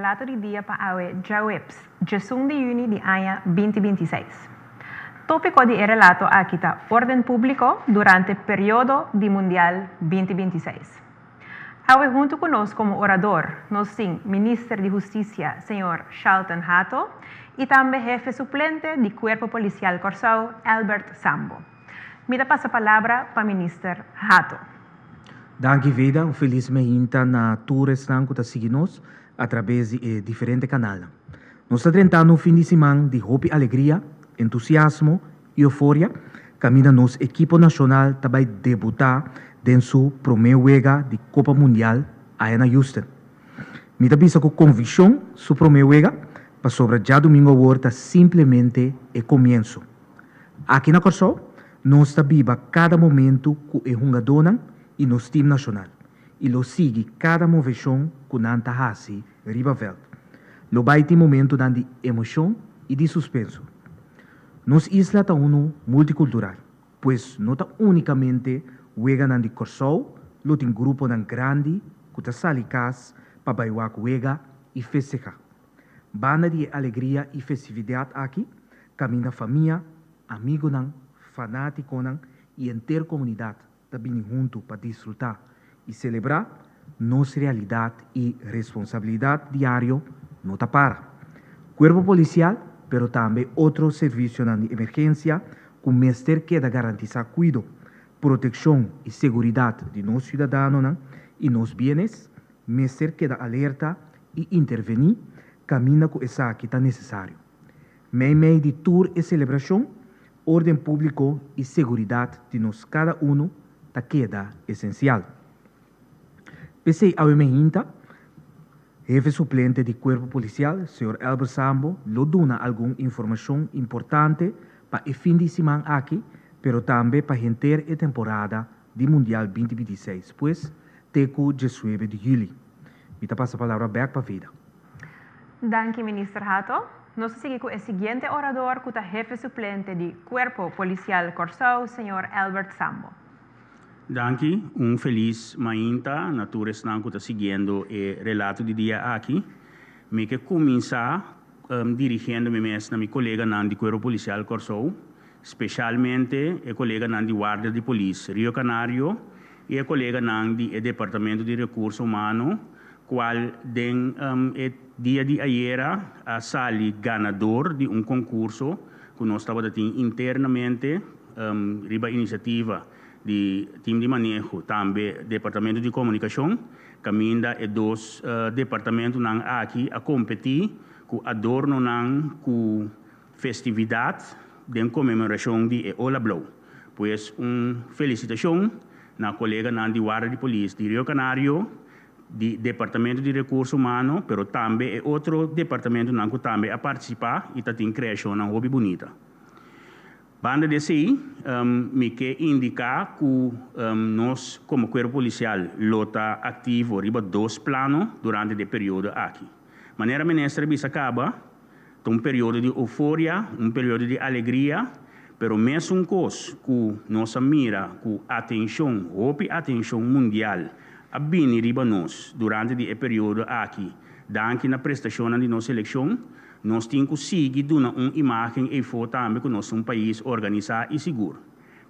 Relato di Dia pa awe djaweps, 11 di yüni di aña 2026. Tópiko di e relato aki ta Órden Públiko durante periodo di Mundial 2026. Awe huntu ku nos komo orador nos tin Minister di Hustisia señor Shalton Hato i tambe Hefe Suplente di Kuerpo Polisial Kòrsou Albert Sambo. Mi ta pasa palabra pa Minister Hato. Danki Vida, un felis meinta na tur esnan ku ta sigui nos atrabes di e diferente kanalnan. Nos ta drentando un fin di siman di hopi alegria, entusiasmo i euforia kaminda nos ekipo nashonal ta bai debutá den su promé wega di Kopa Mundial aya na Houston. Mi ta bisa ku konvikshon su promé wega pasobra djadumingu awor ta simplemente e komienso. Aki na Kòrsou nos ta biba kada momentu ku e hungadónan i nos tim nashonal i lo sigui kada moveshon ku nan ta hasi riba vèlt. Lo bai tin momentunan di emoshon i di suspenso. Nos isla ta unu multikultural, pues no ta únikamente weganan di Kòrsou lo tin gruponan grandi ku ta sali kas pa bai wak wega i festehá. Banda di e alegria i festividat aki, kaminda famia, amigunan, fanátikonan i henter komunidat ta bini huntu pa disfrutá i selebrá, nos realidat i responsabilidat diario no ta para. Kuerpo Polisial, pero tambe otro servisionan di emergensia ku mester keda garantisá kuido, protekshon i seguridat di nos siudadanonan i nos bienes, mester keda alerta i intervení kaminda ku esaki ta nesesario. Meimei di tur e selebrashon, órden públiko i seguridat di nos kada unu ta keda esensial. P'esei awe meinta, Hefe Suplente di Kuerpo Polisial, señor Elber Sambo, lo duna algun informashon importante pa e fin di siman aki, pero tambe pa henter e temporada di Mundial 2026, pues te ku 19 di yüli. Mi ta pasa palabra bèk pa Vida. Danki Minister Hato. Nos ta sigui ku e siguiente orador ku ta Hefe Suplente di Kuerpo Polisial Kòrsou, señor Albert Sambo. Danki, un felis mainta na tur esnan ku ta siguiendo e relato di dia aki. Mi ke kuminsá dirigiendo mi mes na mi koleganan di Kuerpo Polisial Kòrsou, speshalmente e koleganan di Warda di Polis Rio Canario i e koleganan di e Departamento di Rekurso Humano, kual den e dia di ayera a sali ganador di un konkurso ku nos tabata tin internamente riba inisiativa di Tim di Maneho, tambe Departamento di Komunikashon, kaminda e dos departamentonan aki a kompetí ku adornonan ku festividat den konmemorashon di e Ola Blou. Pues un felisitashon na koleganan di Warda di Polis di Rio Canario, di Departamento di Rekurso Humano, pero tambe e otro departamentonan ku tambe a partisipá i ta tin kreashonnan hopi bunita. Banda di esei, mi ke indiká ku nos komo Kuerpo Polisial lo ta aktivo riba dos plano durante di e periodo aki. Manera Minister a bisa kaba, ta un periodo di euforia, un periodo di alegria, pero mesun kos ku nos a mira ku atenshon, hopi atenshon mundial a bini riba nos durante di e periodo aki danki na prestashonnan di nos selekshon, nos tin ku sigui duna un imágen eifó tambe ku nos ta un pais organisá i sigur.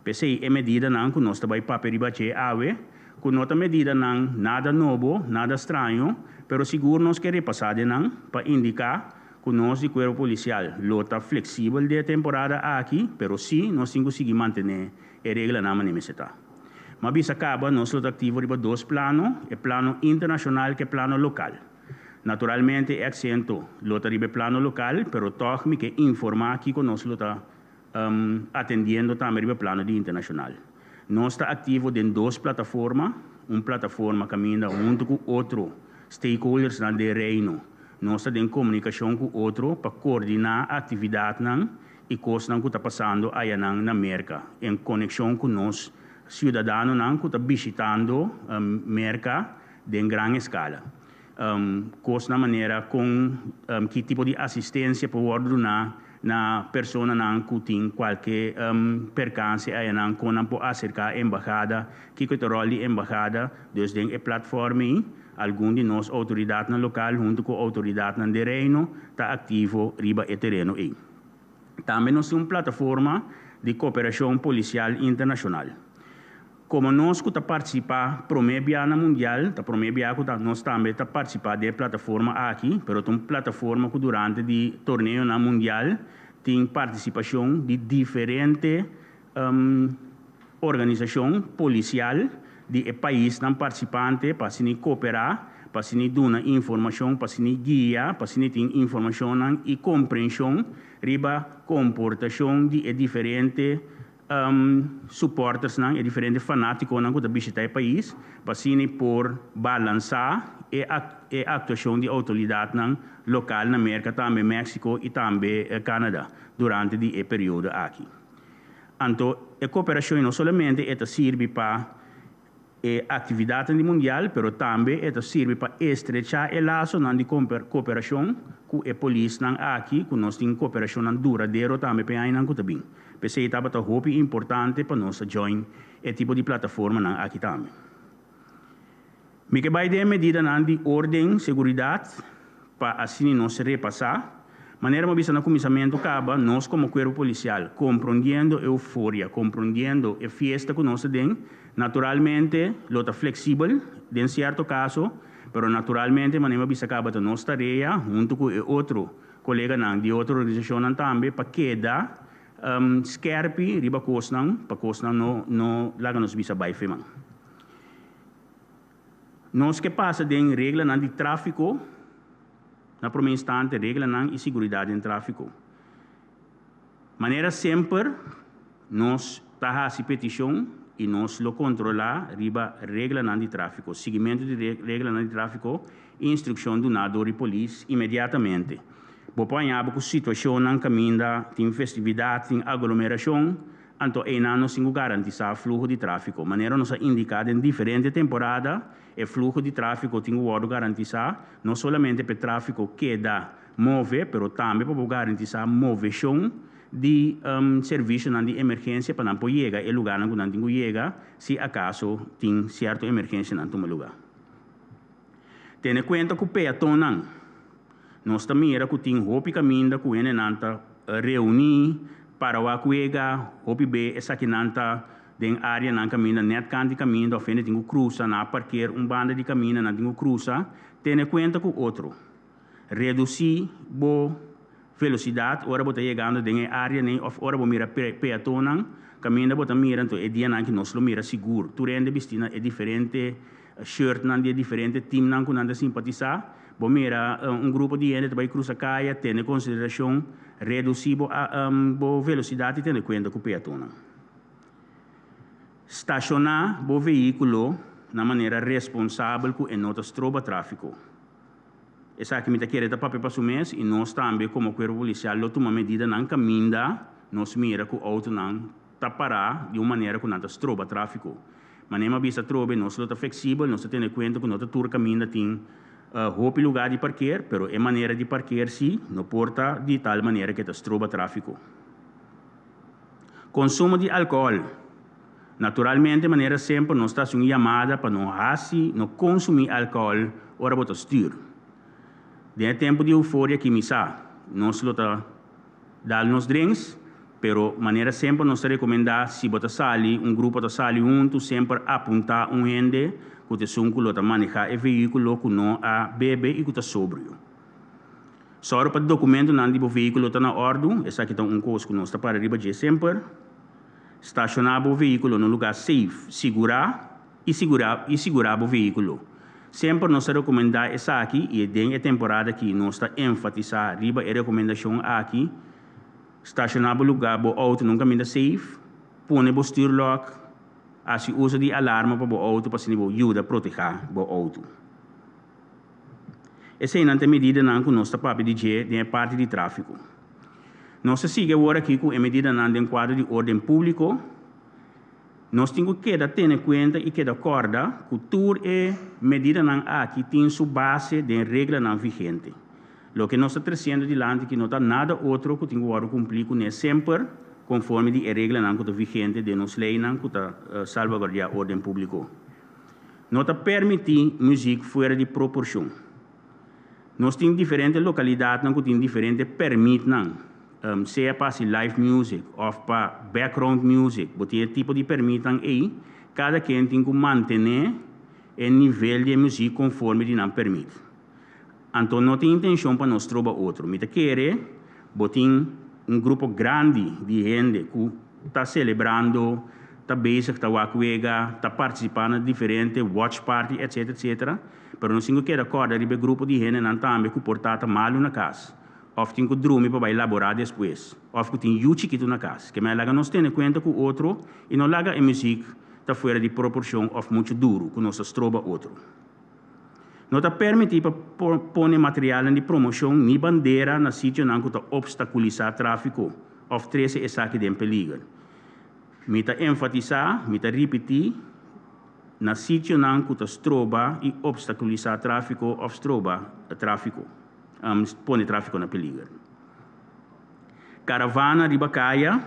P'esei e medidanan ku nos ta bai papia riba dje awe, ku no ta medidanan nada nobo, nada straño, pero sigur nos ke repasá den nan pa indiká ku nos di Kuerpo Polisial lo ta fleksibel den e temporada aki, pero sí nos tin ku sigui mantené e reglanan manera mester ta. M'a bisa kaba nos lo ta aktivo riba dos plano, e plano internashonal ku e plano lokal. Naturalmente e aksento lo ta riba e plano lokal, pero tòg mi ke informá kiko nos lo ta atendiendo tambe riba e plano di internashonal. Nos ta aktivo den dos plataforma, un plataforma kaminda huntu ku otro stakeholdersnan den Reino nos ta den komunikashon ku otro pa koordiná aktividatnan i kosnan ku ta pasando ayanan na Merka en konekshon ku nos siudadanonan ku ta bishitando Merka den gran eskala. Kosnan manera kon ki tipo di asistensia por wòrdu duná. na personanan ku tin kualke perkanse ayanan kon nan por aserká embahada, kiko ta ròl di embahada. Dus den e platform ei algun di nos outoridatnan lokal huntu ku outoridatnan di Reino ta aktivo riba e tereno ei. Tambe nos tin un plataforma di koperashon polisial internashonal. Komo nos ku ta partisipá promé bia na mundial, ta promé bia ku ta nos tambe ta partisipá den e plataforma aki, pero ta un plataforma ku durante di torneonan mundial tin partisipashon di diferente organisashon polisial di e paisnan partisipante pa asina koperá, pa asina duna informashon, pa asina guia, pa asina tin informashonnan i komprenshon riba komportashon di e diferente supportersnan, e diferente fanátikonan ku ta bishitá e pais, pa asina por balansá e e aktuashon di outoridatnan lokal na Merka, tambe Mexico i tambe Canada durante di e periodo aki. Anto e koperashon no solamente e ta sirbi pa e aktividatnan di mundial, pero tambe e ta sirbi pa estrechá e lasonan di koperashon ku e polisnan aki, ku nos tin koperashonnan duradero tambe pa e añanan ku ta bin. P'esei tabata hopi importante pa nos a join e tipo di plataformanan aki tambe. Mi ke bai den e medidanan di orden, seguridat, pa asina nos repasá. Manera mi a bisa na kuminsamentu kaba, nos komo kuerpo polisial, komprondiendo e euforia, komprondiendo e fiesta ku nos ta den, naturalmente lo ta fleksibel den sierto kaso, pero naturalmente manera mi a bisa kaba ta nos tarea huntu ku e otro koleganan di otro organisashonnan tambe pa keda skèrpi riba kosnan pa kosnan no no laga nos bisa bai feman. Nos ke pasa den reglanan di tráfiko, na promé instante reglanan i siguridat den tráfiko. Manera semper nos ta hasi petishon i nos lo kontrolá riba reglanan di tráfiko, siguimentu di reglanan di tráfiko i instrukshon duná dor di polis inmediatamente. Bo por haña bo ku situashonnan kaminda tin festividat, tin aglomerashon, Anto einan nos tin ku garantisá fluho di tráfiko. Manera nos a indiká den diferente temporada, e fluho di tráfiko tin ku wòrdu garantisá, no solamente pa e tráfiko keda move, pero tambe pa bo garantisá moveshon di servisionan di emergensia pa nan por yega e lugánan ku nan tin ku yega si akaso tin sierto emergensianan tuma lugá. Tene kuenta ku peatonnan. Nos ta mira ku tin hopi kaminda ku hendenan ta reuní para wak wega, hopi be esakinan ta den áreanan kaminda nèt kant di kaminda òf hende tin ku krusa, nan a parker un banda di kaminda nan tin ku krusa. Tene kuenta ku otro. Redusí bo velosidat ora bo ta yegando den e áreanan òf ora bo mira peatonnan kaminda bo ta mira, anto e dianan ki nos lo mira sigur tur hende bistí na e diferente shirtnan di e diferente teamnan ku nan ta simpatisá. Bo mira un grupo di hende ta bai krusa kaya, tene konsiderashon, redusí bo bo velosidat i tene kuenta ku peatonnan. Stashoná bo vehíkulo na manera responsabel ku e no ta stroba tráfiko. Esaki mi ta kere ta papia pa su mes i nos tambe komo kuerpo polisial lo tuma medidanan kaminda nos mira ku outonan ta pará di un manera ku nan ta stroba tráfiko. Manera mi a bisa atrobe, nos lo ta fleksibel, nos ta tene kuenta ku no ta tur kaminda tin hopi lugá di parker, pero e manera di parker sí no por ta di tal manera ku e ta stroba tráfiko. Konsumo di alkohòl. Naturalmente, manera semper nos ta hasi un yamada pa no hasi, no konsumí alkohòl ora bo ta stür. Den e tempu di euforia ki mi sa, nos lo ta dal nos drinks, pero manera semper nos ta rekomendá si bo ta sali, un grupo ta sali huntu, semper apuntá un hende ku ta esun ku lo ta manehá e vehíkulo ku no a bebe i ku ta sobrio. Sòru pa dokumentonan di bo vehíkulo ta na òrdu, esaki ta un kos ku nos ta para riba dje semper. Stashoná bo vehíkulo na un lugá safe, sigurá i sigurá i sigurá bo vehíkulo. Semper nos ta rekomendá esaki i den e temporada aki nos ta enfatisá riba e rekomendashon aki, stashoná bo lugá bo outo na un kaminda safe, pone bo stuurlok, hasi uso di alarma pa bo outo pa asina bo yuda protehá bo outo. Eseinan ta e medidanan ku nos ta papia di dje den e parti di tráfiko. Nos ta sigui awor aki ku e medidanan den kuadro di órden públiko. Nos tin ku keda tene kuenta i keda kòrda ku tur e medidanan aki tin su base den reglanan vigente. Loke nos ta tresiendo dilanti ki no ta nada otro ku tin ku wòrdu kumplí kuné semper konforme di e reglanan ku ta vigente den nos leinan ku ta salvaguardiá órden públiko. No ta permití muzik fuera di proporshon. Nos tin diferente lokalidatnan ku tin diferente pèrmitnan, sea pa hasi live music òf pa background music. Bo tin e tipo di pèrmitnan ei, kada ken tin ku mantené e nivel di e muzik konforme di nan pèrmit. Anto no tin intenshon pa nos troba otro. Mi ta kere bo tin un grupo grandi di hende ku ta selebrando, ta bezig ta wak wega, ta partisipá na diferente watch party etc etc. Pero nos tin ku keda kòrda riba e grupo di hendenan tambe ku por ta ta malu na kas òf tin ku drumi pa bai laborá despues òf ku tin yu chikitu na kas. Ke mei laga nos tene kuenta ku otro i no laga e muzik ta fuera di proporshon òf muchu duru ku nos ta stroba otro. No ta permití pa pone materialnan di promoshon ni bandera na sitionan ku ta opstakulisá tráfiko òf trese esaki den peliger. Mi ta enfatisá, mi ta ripití, na sitionan ku ta stroba i opstakulisá tráfiko òf stroba tráfiko, pone tráfiko na peliger. Karavana riba kaya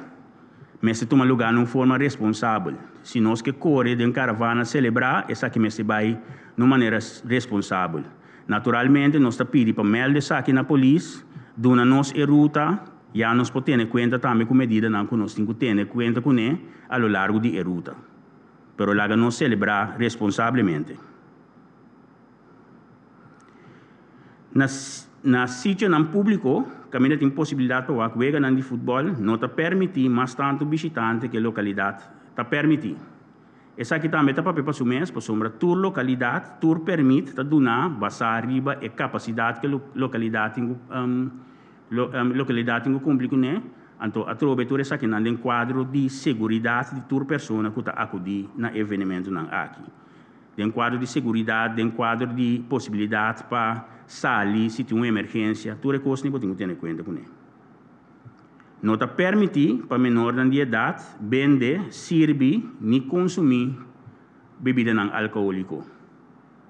mester tuma lugá na un forma responsabel. Si nos ke kore den karavana selebrá, esaki mester bai na un manera responsabel. Naturalmente nos ta pidi pa mèlda esaki na polis, duna nos e ruta, ya nos por tene kuenta tambe ku medidanan ku nos tin ku tene kuenta kuné a lo largo di e ruta. Pero laga nos selebrá responsablemente. Na na sitionan públiko kaminda tin posibilidat pa wak weganan di futbòl no ta pèrmití mas tantu bishitante ku e lokalidat ta pèrmití. Esaki tambe ta papia pa su mes pasobra tur lokalidat, tur pèrmit ta duná basá riba e kapasidat ku e lokalidat tin ku lokalidat tin ku kumpli kuné. Anto atrobe tur esakinan den kuadro di seguridat di tur persona ku ta akudí na e evenementunan aki. Den kuadro di seguridat, den kuadro di posibilidat pa sali si tin un emergensia, tur e kosnan bo tin ku tene kuenta kuné. No ta permití pa menornan di edat bende, sirbi ni konsumí bebidanan alkohóliko.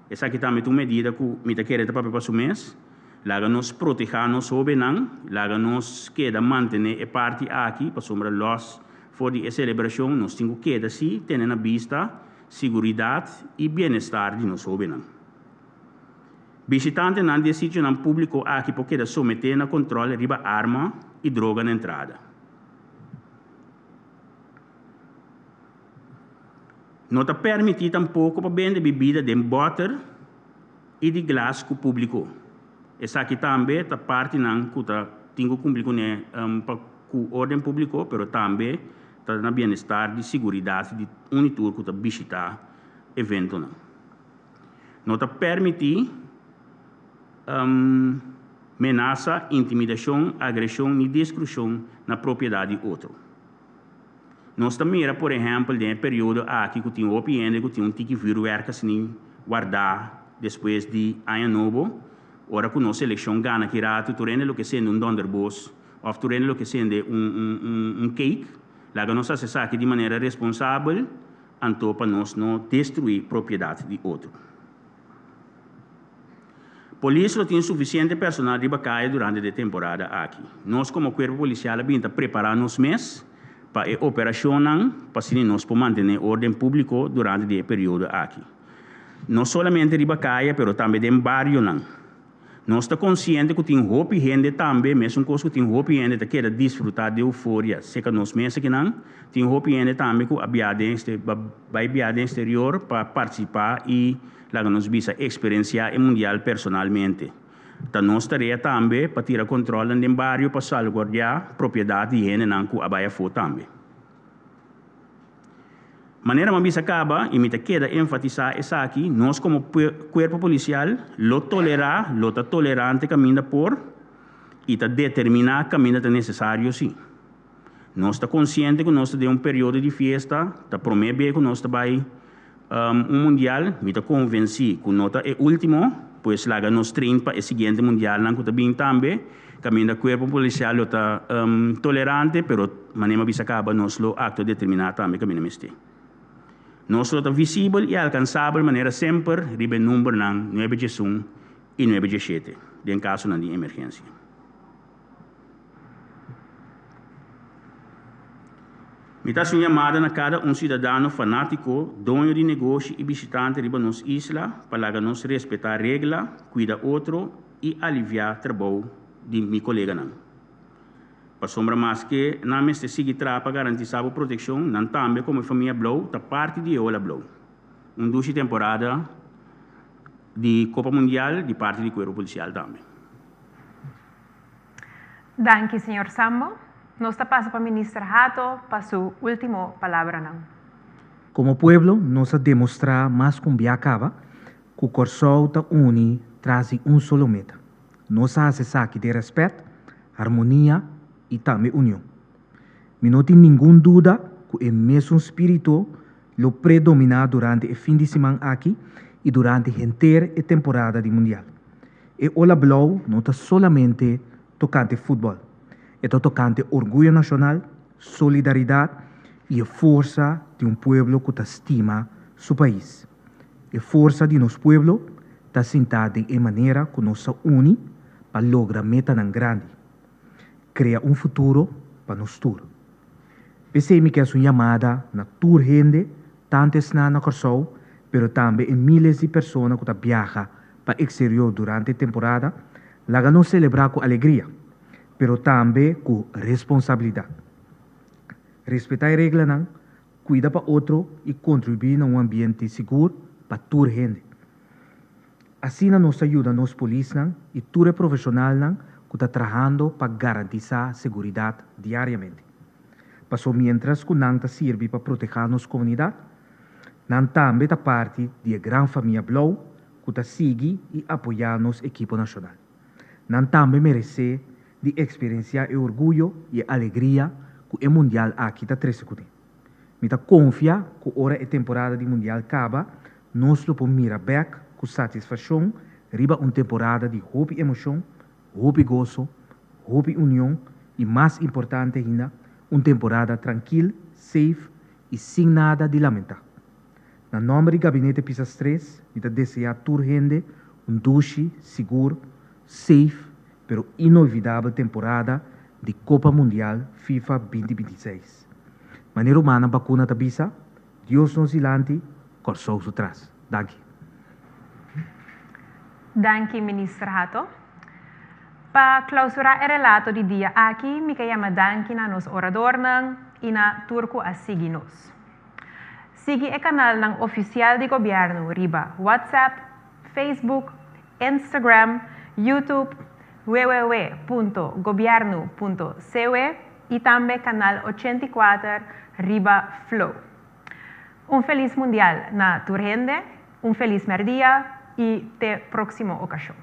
Esaki tambe ta un medida ku mi ta kere ta papia pa su mes. Laga nos protehá nos hóbennan, laga nos keda mantené e parti aki pasobra lòs for di e selebrashon nos tin ku keda sí tene na bista Siguridat i bienestar di nos hóbennan. Bishitantenan di e sitionan públiko aki por keda someté na kontròl riba arma i droga na entrada. No ta pèrmití tampoko pa bende bibida den bòter i di glas ku públiko. Esaki tambe ta partinan ku ta tin ku kumpli kuné pa ku órden públiko, pero tambe ta na bienestar di siguridat di un i tur ku ta bishitá eventonan. No ta pèrmití menasa, intimidashon, agreshon ni destrukshon na propiedat di otro. Nos ta mira por ehèmpel den e periodo aki ku tin hopi hende ku tin un tiki vürwèrk asina wardá despues di Aña Nobo, ora ku nos selekshon gana ki ratu tur hende lo ke sende un dònderbos òf tur hende lo ke sende un cake. Laga nos hasi esaki di manera responsabel anto pa nos no destruí propiedat di otro. Polis lo tin sufisiente personal riba kaya durante di e temporada aki. Nos komo kuerpo polisial a bin ta prepará nos mes pa e operashonnan pa asina nos por mantené órden públiko durante di e periodo aki. No solamente riba kaya pero tambe den barionan. Nos ta konsiente ku tin hopi hende tambe, mesun kos ku tin hopi hende ta keda disfrutá di euforia serka nos mes akinan, tin hopi hende tambe ku a bia den bai bia den eksterior pa partisipá i laga nos bisa eksperensiá e mundial personalmente. Ta nos tarea tambe pa tira kontròlnan den bario pa salguardiá propiedat di hendenan ku a bai afó tambe. Manera mi a bisa kaba i mi ta keda enfatisá esaki, nos komo kuerpo polisial lo tolerá, lo ta tolerante kaminda por i ta determiná kaminda ta nesesario sí. Nos ta konsiente ku nos ta den un periodo di fiesta, ta promé be ku nos ta bai un mundial, mi ta konvensí ku no ta e último, pues laga nos train pa e siguiente mundialnan ku ta bin tambe. Kaminda kuerpo polisial lo ta tolerante, pero manera mi a bisa kaba nos lo aktua determiná tambe kaminda mester. Nos lo ta visibel i alkansabel manera semper riba e numbernan nuebe diesun i nuebe dieshete. den kasonan di emergensia. Mi ta hasi un yamada na kada un siudadano fanátiko, doño di negoshi i bishitante riba nos isla pa laga nos respetá regla, kuida otro i aliviá trabou di mi koleganan. Pasobra maske nan mester sigui traha pa garantisá bo protekshon, nan tambe komo e famia blou ta parti di e ola blou. Un dushi temporada di Kopa Mundial di parti di Kuerpo Polisial tambe. Danki señor Sambo. Nos ta pasa pa Minister Hato pa su ultimo palabranan. Komo pueblo nos a demostrá mas ku un bia kaba ku Kòrsou ta uni tras di un solo meta. Nos a hasi esaki den rèspèt, harmonia i tambe union. Mi no tin ningun duda ku e mesun spiritu lo predominá durante e fin di siman aki i durante henter e temporada di Mundial. E ola blou no ta solamente tokante futbòl, e ta tokante orguyo nashonal, solidaridat i e forsa di un pueblo ku ta stima su pais. E forsa di nos pueblo ta sintá den e manera ku nos ta uni pa logra metanan grandi, krea un futuro pa nos tur. P'esei mi ke hasi un yamada na tur hende, tantu esnan na Kòrsou, pero tambe e míles di persona ku ta biaha pa eksterior durante e temporada, laga nos selebrá ku alegria, pero tambe ku responsabilidat. Respetá e reglanan, kuida pa otro i kontribuí na un ambiente sigur pa tur hende. Asina nos ta yuda nos polisnan i tur e profeshonalnan ku ta trahando pa garantisá seguridat diariamente. Paso miéntras ku nan ta sirbi pa protehá nos komunidat, nan tambe ta parti di e gran famia blou ku ta sigui i apoyá nos ekipo nashonal. Nan tambe meresé di eksperensiá e orguyo i e alegria ku e mundial aki ta trese kuné. Mi ta konfia ku ora e temporada di mundial kaba, nos lo por mira bèk ku satisfakshon riba un temporada di hopi emoshon, hopi goso, hopi union i mas importante ainda, un temporada trankil, safe i sin nada di lamentá. Na nòmber di Gabinete Pisas Tres, mi ta deseá tur hende un dushi, sigur, safe pero inolvidabel temporada di Kopa Mundial FIFA 2026. Manera rumannan bakuna ta bisa, Dios nos dilanti, Kòrsou su tras. Danki. Danki Minister Hato. Pa klausurá e relato di dia aki mi ke yama danki na nos oradornan i na tur ku a sigui nos. Sigui e kanalnan ofisial di gobièrnu riba WhatsApp, Facebook, Instagram, YouTube, www.gobiernu.cw i tambe Kanal 84 riba Flow. Un felis Mundial na tur hende, un felis mèrdia i te próksimo okashon.